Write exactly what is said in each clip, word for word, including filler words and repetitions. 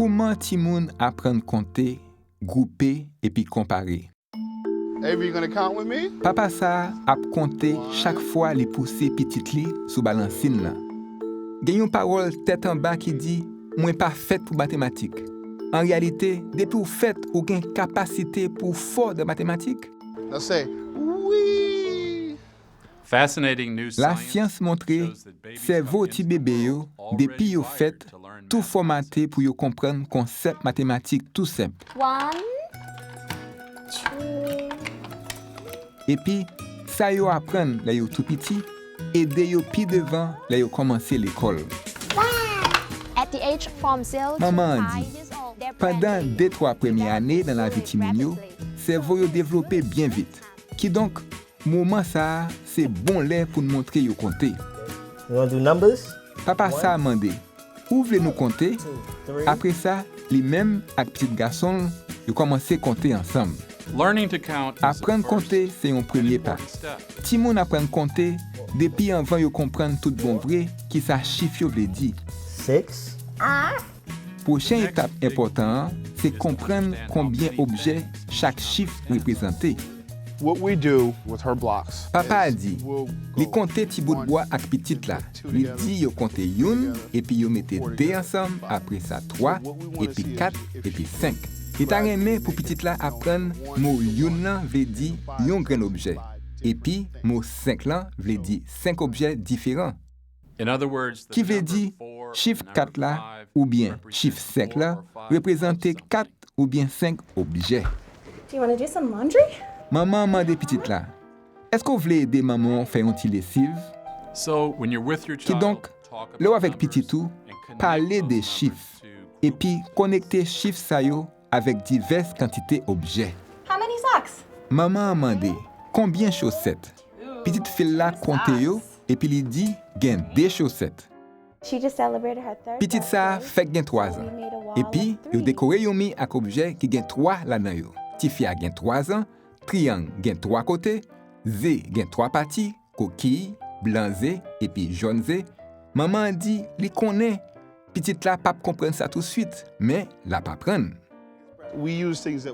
Kouman timoun aprann konte, gwoupe epi konpare? Avery, you gonna count with me? Papa sa a ap konte chak fwa li pouse pitit li sou balansin nan. Gen yon pawòl tèt anba ki di, "Mwen pa fèt pou matematik." An reyalite, depi w fèt, ou gen kapasite pou w fò nan matematik. Now say, "Wee." Lasyans montre sèvo ti bebe yo, depi yo fèt, tou fòmate pou yo konprann konsèp matematik tou senp. One, two. Epi, sa yo aprann lè yo tou piti, ede yo pi devan lè yo kòmanse lekòl. Manman an di, pandan de twa premye ane nan lavi timoun yo, sèvo yo devlope byen vit. Kidonk, moman sa a se bon lè pou n montre yo konte. You wanna do numbers? Papa sa a mande, "Ou vle nou konte?" Apre sa, li menm ak pitit gason l, yo kòmanse konte ansanm. Aprann konte se yon premye pa. Timoun aprann konte depi anvan yo konprann tout bon vre kisa chif yo vle di. Six. Pwochen etap enpòtan an se konprann konbyen objè chak chif reprezante. What we do with her blocks. Papa a di, li konte ti bout bwa ak pitit la. Li di yo konte youn, epi yo mete de ansanm, apre sa twa, epi kat, epi senk. Li ta renmen pou pitit la aprann mo youn nan vle di yon grenn objè, epi mo senk lan vle di senk objè diferan. Ki vle di, chif kat la oubyen chif senk la reprezante kat oubyen senk objè. Do you wanna do some laundry? Manman an mande pitit la, "Èske w vle ede manman w fè yon ti lesiv?" Kidonk, lè w avèk pitit ou, pale de chif, epi konekte chif sa yo avèk divès kantite objè. How many socks? Manman an mande, "Konbyen chosèt?" Pitit fi l la konte yo, epi li di, "Gen de chosèt." Pitit sa a fèk gen twa zan. Epi, yo dekore yon mi ak objè ki gen twa ladan yo. Tifi a gen twa zan, triyang gen twa kote, ze gen twa pati, kokiy, blan ze, epi jòn ze. Manman an di li konnen pitit la p ap konprann sa touswit, men l ap aprann.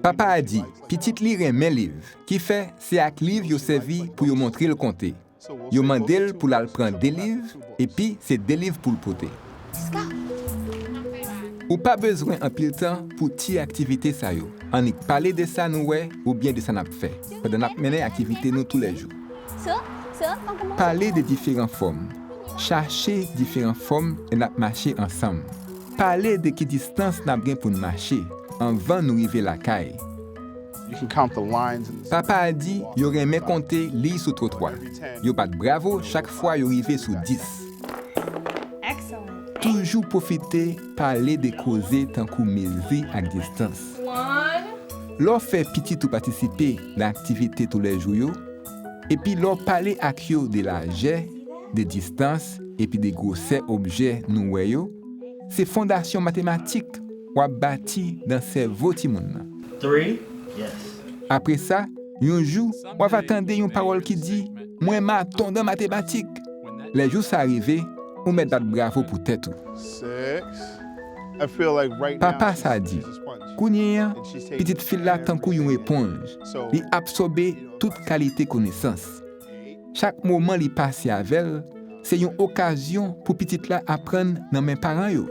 Papa a di pitit li renmen liv, kifè se ak liv yo sèvi pou yo montre l konte. Yo mande l pou l al pran de liv, epi se de liv pou l pote. Ou pa bezwen anpil tan pou ti aktivite sa yo. Annik pale de sa nou wè oubyen de sa n ap fè pandan n ap mennen aktivite nou toulèjou. Pale de diferan fòm. Chache diferan fòm lè n ap mache ansanm. Pale de ki distans n ap gen pou n mache anvan nou rive lakay. Papa a di yo renmen konte liy sou twotwa. Yo bat bravo chak fwa yo rive sou dis. Toujou pwofite pale de koze tankou mezi ak distans. Lè w fè pitit ou patisipe nan aktivite toulèjou yo, epi lè w pale ak yo de lajè, de distans, epi de gwosè objè nou wè yo, se fondasyon matematik w ap bati nan sèvo timoun nan. Apre sa, yon jou, w ava tande yon pawòl ki di, "Mwen maton nan matematik." Lè jou sa a rive, ou mèt bat bravo pou tèt ou. Papa sa a di, "Kounye a, pitit fi l la tankou yon eponj. Li absòbe tout kalite konesans." Chak moman li pase avè l, se yon okazyon pou pitit la aprann nan men paran yo.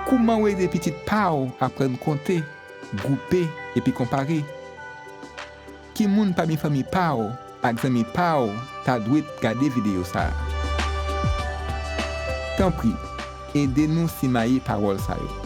Kouman w ede pitit pa w aprann konte, gwoupe, epi konpare? Ki moun pami fanmi pa w ak zanmi pa w ta dwe gade videyo sa a? Tanpri, ede nou simaye pawòl sa yo.